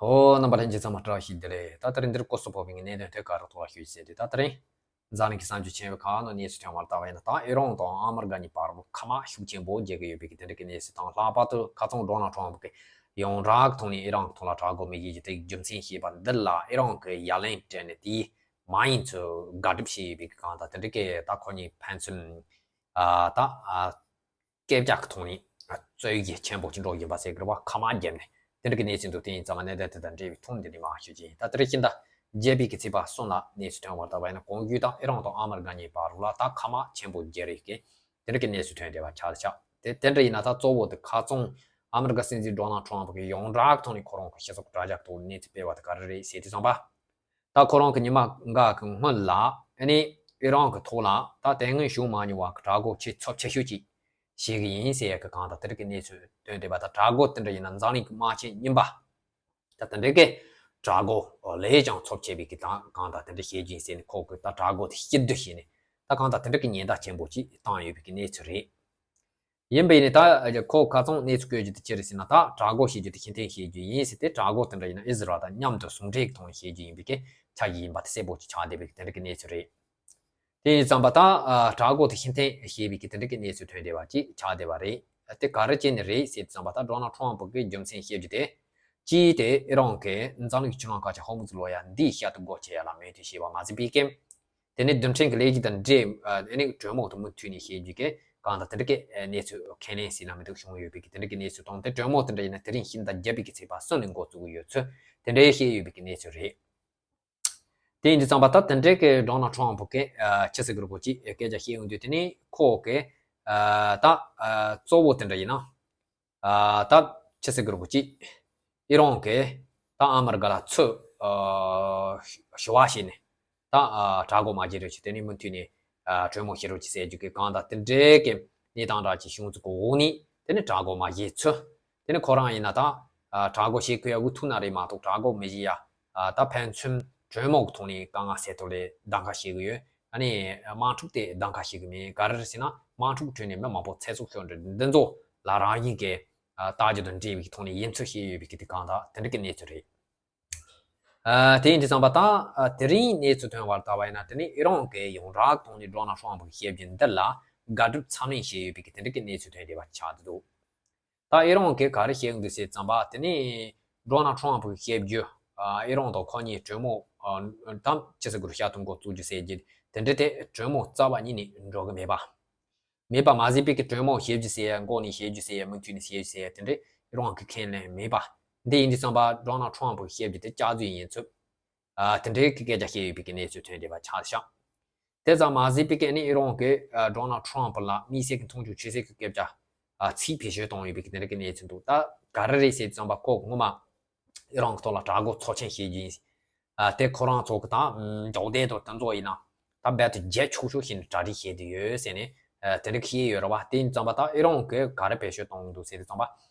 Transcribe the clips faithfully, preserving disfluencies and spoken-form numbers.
ཨོ། རྣམ་པ་ལྷན་རྒྱས་ཚང་མ་བཀྲ་ཤིས་བདེ་ལེགས། ད་དེ་རིང་འདིར་སྐོར་སོགས་ཕོག་པའི་གནད་དོན་ཐད་ཀར་ཐོག་ལ་ཞུ་ཟེར་དུས། ད་དེ་རིང་འཛམ་གླིང་གི་གསར་འགྱུར་ཆེན་པོའི་ཁག་ནང་གནས་ཚུལ་ཐོན་པར་ལྟ་བ་ཡིན་ན། ད་ཨི་རན་དང་ཨ་མི་རི་ཀ་གཉིས་བར་ལ་མཁའ་དམག་ཤུགས་ཆེན་པོ་རྒྱག་གི་ཡོད་པའི་གི་དེ་འདྲ་གི་གནས་ཚུལ་དང་། ལྷག་པར་དུ་ཁ་སང་ཌོ་ནལ་ཊམ་ཕ་གིས་ཡོངས་གྲགས་ཐོག་ནས་ཨི་རན་གྱི་ཐོག་ལ་དྲག་རྒོལ་མི་བྱེད་རྒྱུ་དེ་རྒྱུ་མཚན་བཤད་པ་འདི་ལ་ཨི་རན་གྱིས་ཡ་ལན་སྤྲད་ནས། དེའི་མ་ཡིན་ཚུལ་དགག་སྒྲུབ་བྱས་ཡོད་པའི་གི་གང་ལྟར་དེ་འདྲ་གི། ད་ཁོ་གཉིས་ཕན་ཚུན་ཨ་ད་ཨ་སྐད་ཆ་གི་ཐོག་ནས་རྩོད་གཞི་ཆེན་པོ་ཅིག་འགྲོ་བཞིན་པ་ཟེར་གི་རེད་བ། མཁའ་དམག་བརྒྱབ་ནས་དེ་འདྲ་གི་གནས་ཚུལ་འདུག་དེ་ཡིན་ཙང་མ་གནད་དོན་དེ་དང་འབྲེལ་བའི་ཐོག་འདི་ནས་མར་ཞུ་རྒྱུ་ཡིན། ད་དེ་རིང་ཕྱི་ཟླ་བརྒྱད་པའི་གི་ཚེས་པ་གསུམ་ལ་གནས་ཚུལ་ཐོན་པར་ལྟ་བ་ཡིན་ན། གོང་ཞུས་དང་ཨི་རན་དང་ཨ་མི་རི་ཀ་གཉིས་བར་ལ་ད་མཁའ་དམག་ཆེན་པོ་བརྒྱབ་རེད་ཀི། དེ་འདྲ་གི་གནས་ཚུལ་ཐོན་བསྡད་པ་ཆགས་ཆགས། དེ་དེ་འདྲ་ཡིན་ན། ད་གཙོ་བོ་དེ་ཁ་སང་ཨ་མི་རི་ཀ་སྲིད་འཛིན་ཌོ་ནལ་ཊམ་ཕ་གིས་ཡོངས་གྲགས་ཐོག་ནས་ཁོ་རང་གི་སྤྱི་ཚོགས་དྲ་རྒྱ་ཐོག་གནས་ཚུལ་སྤེལ་བ་དེ་ག་རེ་རེད་ཟེར་དུས་ཙམ་པ། ད་ཁོ་རང་གི་ཉི་མ་འགའ་གི་སྔོན་ལ་ཨ་ནི་ཨི་རན་གྱི་ཐོག་ལ་ད་དེ་སྔོན་བྱུང་མ་མྱོང་བ་གི་དྲག་རྒོལ་ཆེས་ཚབས་ཆེ་ཤོས་ཅིག་བྱེད་གི་ཡིན་ཟེར་ཡ་གི་གང་ལྟར་དེ་འདྲ་གི་གནས་ཚུལ་ཐོན་བསྡད་པ། ད་དྲག་རྒོལ་དེ་འདྲ་ཡིན་ན་འཛམ་གླིང་གི་དམག་ཆེན་རྙིང་པ་ད་དེ་འདྲ་གི་དྲག་རྒོལ་ལས་ཀྱང་ཚབས་ཆེ་བའི་གི་ད་གང་ལྟར་དེ་འདྲ་བྱེད་ཀྱི་ཡིན་ཟེར་ནས། ཁོ་གི་ད་དྲག་རྒོལ་དེ་ཕྱིར་བསྡུ་བྱས་ནས་ད་གང་ལྟར་དེ་འདྲ་གི་ཉེན་བརྡ་ཆེན་པོ་ཅིག་བཏང་ཡོད་པའི་གི་གནས་ཚུལ་རེད། ཡིན་པས་ནི་ད་ཁོ་ཁ་སང་གནས་ཚུལ་བཀོད་རྒྱུ་དེ་ཅི་རེད་ཟེར་ན། ད་དྲག་རྒོལ་བྱེད་རྒྱུ་དེ་ཕྱིར་འཐེན་བྱེད་རྒྱུ་ཡིན་ཟེར་ཏེ། དྲག་རྒོལ་དེ་འདྲ་ཡིན་ན་ཨི་ཟི་རལ་དང་མཉམ་དུ་ཟུང་འབྲེལ་གཏོང་བྱེད་རྒྱུ་ཡིན་པའི་སྐད་ཆ་ཞིག་ཡིན་པ་དེ་གསལ་པོ་ཅིག་ཆགས་བསྡད་པའི་དེ་འདྲ་གི་གནས་ཚུལ་རེད། དེ་ཡིན་ཙམ་པ་ད་དྲག་རྒོལ་དེ་ཕྱིར་འཐེན་བྱེད་པའི་གི་དེ་འདྲ་གི་གནས་ཚུལ་ཐོན་བསྡད་པ་ཅིག་ཆགས་བསྡད་པ་རེད། དེ་ག་རེ་བྱས་ནས་རེད་ཟེར་ཙམ་པ། ད་ཌོ་ནལ་ཊམ་ཕ་གིས་རྒྱུ་མཚན་བཤད་རྒྱུ་དེ། གཅིག་དེ་ཨི་རན་གྱིས་འཛམ་གླིང་ཆུ་ནང་ཁ་ཆེ་ཧོར་མུ་ཛི་ལོ་ཡ་འདིའི་ཤར་དུ་སྒོ་ཕྱེ་ཡ་ལ་མོས་མཐུན་བྱས་པ་མ་ཟད་པའི་གི། དེ་ནས་རྡུལ་ཕྲན་གྱི་ལས་གཞི་དང་འབྲེལ་ཨ་ནི་གྲོས་མོལ་དུ་མུ་མཐུད་ནས་བྱེད་རྒྱུ་གི་གང་ལྟར་དེ་འདྲ་གི་གནས་ཚུལ་ཁས་ལེན་ཟེར་ན་མི་འདུག་བྱུང་ཡོད་པའི་གི་དེ་འདྲ་གི་གནས་ཚུལ་དང་། དེ་གྲོས་མོལ་དེ་འདྲ་ཡིན་ན་དེ་རིང་ཕྱི་ཟླ་བརྒྱད་པའི་གི་ཚེས་པ་གསུམ་ནས་འགོ་བཙུགས་ཀྱི་ཡོད་ཚུལ་དེ་འདྲའི་བཤད་ཡོད་པའི་གི་གནས་ཚུལ་རེད། དེ་ཡིན་དུས་ཙམ་པ་ད་དེ་འདྲའི་གི་ཌོ་ནལ་ཊམ་ཕ་གིས་ཨ་ཆི་ཟེར་གི་རེད་གོ་ཅིག་སྐད་ཆ་བཤད་ཡོང་དུས། དེ་ནི་ཁོ་གི་ཨ་ད་ཨ་གཙོ་བོ་དེ་འདྲ་ཡིན་ན། ཨ་ད་ཆི་ཟེར་གི་རེད་གོ་ཅིག་ཨི་རན་གྱིས་ད་ཨ་མི་རི་ཀ་ལ་ཚུར་ཨ་ཞུ་བ་བྱས་ནས། ད་ཨ་དྲག་རྒོལ་མ་བྱེད་རོགས་བྱེད། དེ་ནས་མུ་མཐུད་ནས་ཨ་གྲོས་མོལ་བྱེད་རོགས་བྱེད་ཟེར་རྒྱུ་གི་གང་ལྟར་དེ་འདྲའི་གི་གནས་སྟངས་འདྲ་ཅིག་བྱུང་ཚུལ་གྱི་འོག་ནས། དེ་ནས་དྲག་རྒོལ་མ་བྱེད་ཚུལ། དེ་ནས་ཁོ་རང་ཡིན་ན་ད་ཨ་དྲག་རྒོལ་བྱེད་དགོས་ཡ་འུ་ཐུག་ན་རེད་མ་གཏོགས། དྲག་རྒོལ་མི་བྱེད་ཡ། ཨ་ད་ཕན་ཚུན་གྲོས་མོལ་གྱི་ཐོག་ནས་དཀའ་ངལ་སེལ་ཐབས་ལ་གདམ་ཁ་བྱེད་ཀྱི་ཡོད། ཨ་ནི་དམག་འཁྲུག་དེ་གདམ་ཁ་བྱེད་ཀྱི་མེད། ག་རེ་རེད་ཟེར་ན། དམག་འཁྲུག་ཁྲོད་ནས་མི་མང་པོ་ཚེ་སྲོག་ཤོར་འདྲ་འདི་ཚོ་ལ་རང་ཉིད་ཀྱི་ཨ་ལྟ་རྒྱུ་དང་འབྲེལ་བའི་ཐོག་ནས་ཡིན་ཚུལ་བཤད་ཡོད་པའི་གི་དེ་གང་ལྟར་དེ་འདྲ་གི་གནས་ཚུལ་རེད། ཨ་དེ་ཡིན་དུས་ཙམ་པ་ད་ཨ་དེ་རིང་གནས་ཚུལ་ཐོན་པར་ལྟ་བ་ཡིན་ན། དེ་ནི་ཨི་རན་གྱིས་ཡོངས་གྲགས་ཐོག་ནས་ཌོ་ནལ་ཊམ་ཕ་གི་བཤད་རྒྱུ་འདི་ལ་དགག་སྒྲུབ་ཚབས་ཆེན་བྱས་ཡོད་པའི་གི་དེ་འདྲ་གི་གནས་ཚུལ་ཐོན་བསྡད་པ་ཆགས་འདུག་ད་ཨི་རན་གྱིས་ག་རེ་བཤད་ཀྱི་འདུག་ཟེར་ཙམ་པ། དེ་ནི་ཌོ་ནལ་ཊམ་ཕ་གིས་བཤད་རྒྱུ་ཨ་ཨི་རན་དང་ཁོ་གཉིས་གྲོས་མོལ་ཨ་དམ་ཆི་ཟེར་དགོས་རེད། ཤར་དུ་འགོ་བཙུགས་རྒྱུ་ཟེར་རྒྱུ་དེ་འདྲ་དེ་གྲོས་མོལ་རྩ་བ་ཉིད་ནས་འགྲོ་གི་མེད་པ། མེད་པ་མ་ཟད་པའི་གི་གྲོས་མོལ་བྱེད་རྒྱུ་ཟེར་ཡ། འགོ་ནས་བྱེད་རྒྱུ་ཟེར་ཡ། མུ་མཐུད་ནས་བྱེད་རྒྱུ་ཟེར་ཡ་དེ་འདྲ་ཨི་རན་གྱིས་ཁས་ལེན་མེད་པ། འདི་ཡིན་དུས་ཙམ་པ་ཌོ་ནལ་ཊམ་ཕ་གིས་བཤད་རྒྱུ་དེ་སྐྱག་རྫུན་ཡིན་ཚུལ་ཨ་དེ་འདྲའི་གི་སྐད་ཆ་བཤད་ཡོད་པའི་གི་གནས་ཚུལ་ཐོན་བསྡད་པ་ཆགས་ཤག་དེ་ཙམ་མ་ཟད་པའི་གི་ཨ་ནི་ཨི་རན་གྱིས་ཨ་ཌོ་ནལ་ཊམ་ཕ་ལ་དམིགས་བསལ་གྱི་མཐོང་ཆུང་བྱེད་སའི་གི་སྐད་ཆ་ཨ་ཚིག་བེད་སྤྱོད་བཏང་ཡོད་པའི་གི་དེ་འདྲ་གི་གནས་ཚུལ་འདུག་ད་ག་རེ་རེད་ཟེར་དུས་ཙམ་པ། ཁོ་ངོ་མ་ཨི་རན་གྱི་ཐོག་ལ་དྲག་རྒོལ་ཚབས་ཆེན་བྱེད་རྒྱུ་ཡིན། ཨ་དེ་ཁོ་རང་ཚོ་གི་ད་ཨམ་འཇོག་དེ་དང་དེ་ཚོ་ཡིན་ན། ད་རྦད་དེ་བརྒྱལ་ཆོག་ཆོག་བྱས་ནས་གྲ་སྒྲིག་བྱས་བསྡད་ཡོད་ཟེར་ནས་ཨ་དེ་འདྲ་བཤད་ཡོད་རེད་བ། དེ་ཡིན་དུས་ཙམ་པ་ད་ཨི་རན་གྱིས་ག་རེ་བེད་སྤྱོད་གཏོང་གི་འདུག་ཟེར་དུས་ཙམ་པ།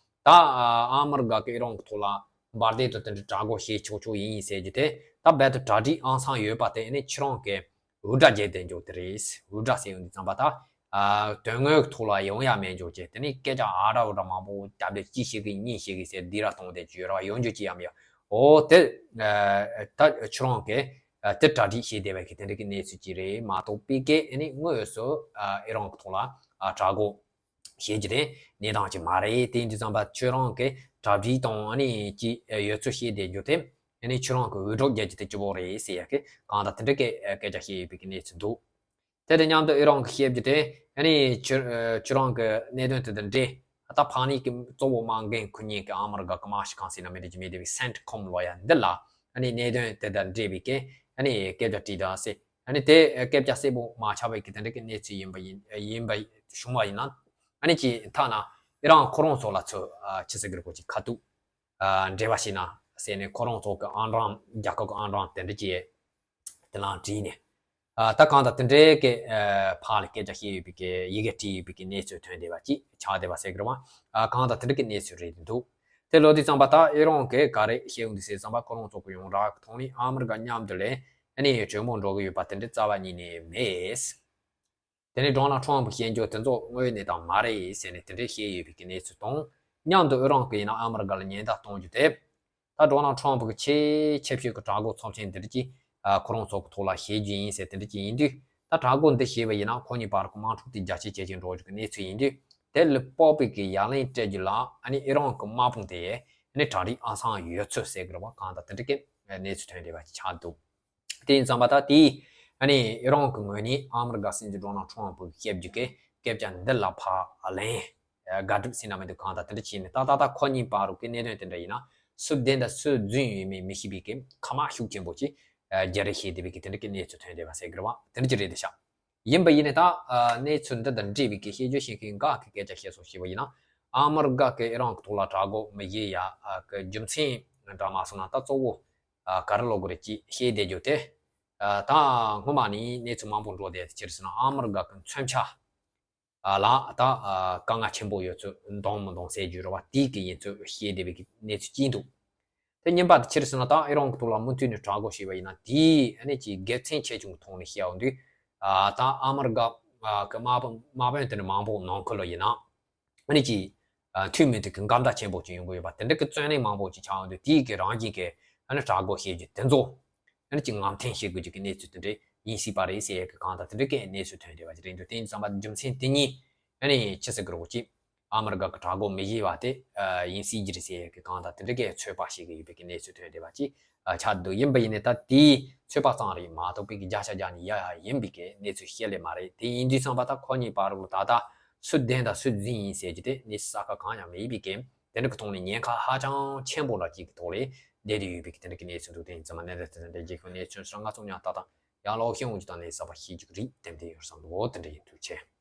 ད་ཨ་ཨ་མི་རི་ཀ་གིས་ཨི་རན་གྱི་ཐོག་ལ་འབར་མདེལ་དང་དེ་འདྲ་དྲག་རྒོལ་བྱེད་ཆོག་ཆོག་ཡིན་ཟེར་རྒྱུ་དེ། ད་རྦད་དེ་གྲ་སྒྲིག་ཨང་སང་ཡོད་པ་དེ་ཨ་ནི་ཁྱེད་རང་གིས་འུར་སྒྲ་བརྒྱབ་བསྡད་འཇོག་དེ་རེད། འུར་སྒྲ་ཟེར་ཡོང་དུས་ཙམ་པ་ད་ཨ་དོན་དངོས་ཀྱི་ཐོག་ལ་ཡོང་ཡ་མེད་འཇོག་བྱས། དེ་ནས་སྐད་ཆ་ཨ་ར་འུ་ར་མང་པོ་རྒྱབ་བསྡད། གཅིག་བཤད་གི་གཉིས་བཤད་གི་ཟེར་སྡིགས་ར་གཏོང་བསྡད་ཀྱི་ཡོད་རེད་བ། ཡོང་རྒྱུ་ཅི་ཡང་མེད། འོ་དེ་ཨ་ད་ཁྱེད་རང་གིས་ཨ་དེ་གྲ་སྒྲིག་བྱས་བསྡད་པའི་གི་དེ་འདྲ་གི་གནས་ཚུལ་ཅིག་རེད་མ་གཏོགས། པའི་གི་ཨ་ནི་དངོས་སུ་ཨ་ཨི་རན་གྱི་ཐོག་ལ་ཨ་དྲག་རྒོལ་བྱེད་རྒྱུ་དེ་གནས་སྟངས་ཅིག་མ་རེད། དེ་ཡིན་དུས་ཙམ་པ་ཁྱོད་རང་གིས་གྲ་སྒྲིག་དང་ཨ་ནི་ཅིག་ཡོད་ཚུལ་བཤད་བསྡད་རྒྱུ་དེ། ཨ་ནི་ཁྱོད་རང་གིས་འུར་སྒྲ་རྒྱག་རྒྱུ་དེ་སྐྱིད་པོ་རེད་ཟེར་ཡ་གི་གང་ལྟར་དེ་འདྲ་གི་སྐད་ཆ་བཤད་ཡོད་པའི་གི་གནས་ཚུལ་འདུག་དེ་དང་མཉམ་དུ་ཨི་རན་གྱིས་བཤད་རྒྱུ་དེ། ཨ་ནི་ཁྱོད་ཁྱོད་རང་གི་གནད་དོན་དེ་དང་འབྲེལ། ད་ཕག་ནང་གི་གཙོ་བོ་དམག་འགན་འཁུར་མཁན་གྱི་ཨ་མི་རི་ཀ་གི་དམག་སྤྱི་ཁང་ཟེར་ན་མི་འགྲིག་གི་མེད་བསྡད་པའི་སེན་ཊི་ཀོམ་ལོ་ཡ་འདི་ལ། ཨ་ནི་གནད་དོན་དེ་དང་འབྲེལ་བའི་གི་ཨ་ནི་སྐད་ཆ་དྲིས་དང་ཟེར། ཨ་ནི་དེ་སྐད་ཆ་གསལ་པོ་མ་ཆགས་པའི་གི་དེ་འདྲ་གི་གནས་ཚུལ་ཡིན་པ་ཡིན་ཡིན་པ་བྱུང་བ་ཡིན་ན། ཨ་ནི་ཅིག་ཐ་ན་ཨི་རན་ཁོ་རང་ཚོ་ལ་ཚོ་ཨ་ཆི་ཟེར་གི་རེད་གོ་ཅིག་ཁ་ཐུག་ཨ་འབྲེལ་བ་བྱས་ན་ཟེར་ནས། ཁོ་རང་ཚོ་གི་ཨང་གྲངས། རྒྱལ་ཁབ་ཀྱི་ཨང་གྲངས་དེ་འདྲ་ཅིག་དེ་ལ་བྲིས་ནས། ཨ་ད་གང་ལྟར་དེ་འདྲའི་གི་ཨ་ཕར་ལ་སྐད་ཆ་བཤད་ཡོད་པའི་གི་ཡི་གེ་བྲིས་ཡོད་པའི་གི་གནས་ཚུལ་ཐོན་བསྡད་པ་ཅིག་ཆགས་བསྡད་པ་ཟེར་གི་རེད་བ། ཨ་གང་ལྟར་དེ་འདྲ་གི་གནས་ཚུལ་རེད་འདུག་དེ་ལོ་དུས་ཙམ་པ་ད་ཨི་རན་གྱིས་ག་རེ་བཤད་ཡོང་དུས་ཟེར་ཙམ་པ། ཁོ་རང་ཚོ་གི་ཡོངས་གྲགས་ཐོག་ནས་ཨ་མི་རི་ཀ་མཉམ་དུ་ལས་ཨ་ནི་གྲོས་མོལ་འགྲོ་གི་ཡོད་པ་དེ་འདྲ་རྩ་བ་ཉིད་ནས་མེད། དེ་ནས་ཌོ་ནལ་ཊམ་ཕ་གིས་བཤད་རྒྱུ་དེ་ཚོ་དངོས་ཡོད་གནས་སྟངས་མ་རེད་ཟེར་ནས་དེ་འདྲ་བཤད་ཡོད་པའི་གི་གནས་ཚུལ་དང་། མཉམ་དུ་ཨི་རན་གྱིས་ཡིན་ན་ཨ་མི་རི་ཀ་ལ་ཉེན་བརྡ་གཏོང་རྒྱུ་དེ། ད་ཌོ་ནལ་ཊམ་ཕི་གི་ཆེས་ཆེ་ཤོས་ཀྱི་དྲག་རྒོལ་ཚབས་ཆེན་འདི་འདྲ་ཅིག་ཨ་ཁོ་རང་ཚོ་གི་ཐོག་ལ་བྱེད་རྒྱུ་ཡིན་ཟེར་དེ་འདྲ་ཅིག་ཡིན་དུས། ད་དྲག་རྒོལ་འདི་བྱས་པ་ཡིན་ན་ཁོ་གཉིས་བར་གྱི་དམག་འཁྲུག་དེ་རྒྱ་ཆེ་ཇེ་ཆེ་འགྲོ་རྒྱུ་གི་གནས་ཚུལ་ཡིན་དུས། དེ་ལ་དཔག་པའི་གི་ཡ་ལན་སྤྲད་རྒྱུ་ལ་ཨ་ནི་ཨི་རན་གྱི་དམག་དཔུང་དེ་ཨ་ནི་གྲ་སྒྲིག་ཨང་སང་ཡོད་ཚུལ་ཟེར་གི་རེད་བ། གང་ལྟར་དེ་འདྲ་གི་གནས་ཚུལ་ཐོན་བསྡད་པ་ཅིག་ཆགས་འདུག་དེ་ཡིན་ཙང་པ་ད་དེས་ཨ་ནི་ཨི་རན་གྱི་ངོས་ནས་ཨ་མི་རི་ཀ་སྲིད་འཛིན་ཌོ་ནལ་ཊམ་ཕི་བཤད་རྒྱུ་གི་སྐད་ཆ་འདི་ལ་ཕར་ལན་དགག་སྒྲུབ་ཟེར་ན་མི་འདུག་གང་ལྟར་དེ་འདྲ་བྱས་ནས་ཏག་ཏག་ཏག་ཁོ་གཉིས་བར་དུ་གི་གནད་དོན་དེ་འདྲ་ཡིན་ན་སུ་བདེན་དང་སུ་རྫུན་ཡིན་མིན་མི་ཤེས་པའི་གི་ཁ་དམག་ཤུགས་ཆེན་པོ་ཅིག་ཨ་རྒྱ་རེ་བྱས་བསྡད་པའི་གི་དེ་འདྲ་གི་གནས་ཚུལ་ཐོན་བསྡད་པ་ཟེར་གི་རེད་བ། དེ་འདྲ་ཅིག་རེད་དེ་ཤག་ཡིན་པ་ཡིན་ནས་ད་ཨ་གནས་ཚུལ་འདི་དང་འབྲེལ་བའི་གི་བཤད་རྒྱུ་བཤད་མཁན་འགའ་གི་སྐད་ཆ་བཤད་སོང་ཞེས་པ་ཡིན་ན། ཨ་མི་རི་ཀ་གི་ཨི་རན་གི་ཐོག་ལ་དྲག་རྒོལ་མི་བྱེད་ཡ་ཨ་གི་རྒྱུ་མཚན་འདྲ་མ་སོང་ན་ད་གཙོ་བོ་ཨ་ག་རེ་ལབ་དགོས་རེད་ཅེས་བཤད་བསྡད་རྒྱུ་དེ། ཨ་ད་སྔོན་མ་ནས་གནས་ཚུལ་མང་པོ་འགྲོ་བསྡད་དེ་ཕྱིར་ཟེར་ན་ཨ་མི་རི་ཀ་གི་མཚོན་ཆ་ཨ་ལ་ད་ཨ་དཀའ་ངལ་ཆེན་པོ་ཡོད་ཚུལ་འདང་མི་འདང་ཟེར་རྒྱུ་རེད་བ། དེའི་གི་ཡིན་ཚུལ་བཤད་བསྡད་པའི་གི་གནས་ཚུལ་ཅིག་འདུག་དེ་གཉིས་པ་དེ་ཕྱིར་ཟེར་ན་ད་ཨི་རན་གི་ཐོག་ལ་མུ་མཐུད་ནས་དྲག་རྒོལ་བྱས་པ་ཡིན་ན་དེའི་ཨ་ནི་ཅིག་དགེ་མཚན་ཆེ་ཆུང་གི་ཐོག་ནས་བཤད་ཡོང་དུས། ཨ་ད་ཨ་མི་རི་ཀ་ཨ་གི་དམག་དཔོན་དམག་དཔོན་དེ་འདྲ་མང་པོ་ནང་ཁུལ་ལ་ཡིན་ན་ཨ་ནི་ཅིག་ཨ་མཐུན་མི་འདུག་གི་འགལ་ཟླ་ཆེན་པོ་ཅིག་ཡོང་གི་ཡོད་པ་དེ་འདྲ་གི་བརྩོན་ལེན་མང་པོ་ཅིག་ཆགས་ཡོང་དུས་དེའི་གི་རང་བཞིན་གི་ཨ་ནི་དྲག་རྒོལ་བྱེད་རྒྱུ་དེ་ཚོ་ཨ་ནི་ཅིག་ངམ་འཐེན་བྱེད་དགོས་རྒྱུ་གི་གནས་ཚུལ་དེ་འདྲ་ཡིན་སྲིད་པ་རེད་ཟེར་ཡས་གི་གང་ལྟར་དེ་འདྲ་གི་གནས་ཚུལ་ཐོན་བསྡད་པ་ཅིག་རེད་འདུག་དེ་ཡིན་ཙང་པ་རྒྱུ་མཚན་དེ་གཉིས་ཨ་ནི་ཅི་ཟེར་གི་རེད་གོ་ཅིག་ཨ་མི་རི་ཀ་གི་དྲག་རྒོལ་མི་བྱེད་པ་དེ་ཨ་ཡིན་སྲིད་ཀྱི་རེད་ཟེར་ཡས་གི་གང་ལྟར་དེ་འདྲ་གི་ཚོད་དཔག་བྱེད་ཀྱི་ཡོད་པའི་གི་གནས་ཚུལ་ཐོན་བསྡད་པ་ཅིག་ཨ་ཆགས་འདུག་ཡིན་པ་ཡིན་ནའི་ད་དེའི་ཚོད་དཔག་ཙམ་རེད་མ་གཏོགས་པའི་གི་བརྒྱ་ཆ་བརྒྱ་ནས་ཡ་ཡ་ཡིན་པའི་གི་གནས་ཚུལ་བཤད་ལེ་མ་རེད། དེ་ཡིན་དུས་ཙང་པ་ད་ཁོ་གཉིས་བར་ལ་ད་ལྟ་སུ་བདེན་དང་སུ་རྫུན་ཡིན་ཟེར་རྒྱུ་དེ་གནས་ཚུལ་གསལ་ཁ་གང་ཡང་མེད་པའི་གི་དེ་འདྲ་གི་ཐོག་ནས་ཉེན་ཁ་ཧ་ཅང་ཆེན་པོ་འདྲ་ཅིག་གི་ཐོག་ལ་བསྡད་དེ་ཡོད་པའི་གི་དེ་འདྲ་གི་གནས་ཚུལ་འདུག་དེ་ཡིན་ཙང་མ་གནད་དོན་དེ་འདྲ་རྒྱལ་ཁབ་གནས་ཚུལ་སོགས་ང་ཚོ་མཉམ་ཏག་ཏག་ཡང་ལོག་ཤེས་འོང་རྒྱུ་དང་ལས་གསར་པ་ཤེས་རྒྱུ་རིགས་ཏན་ཏན་ཡོད་བསམ་འདུག་དེ་འདྲ་ཡིན། ཐུགས་རྗེ་ཆེ།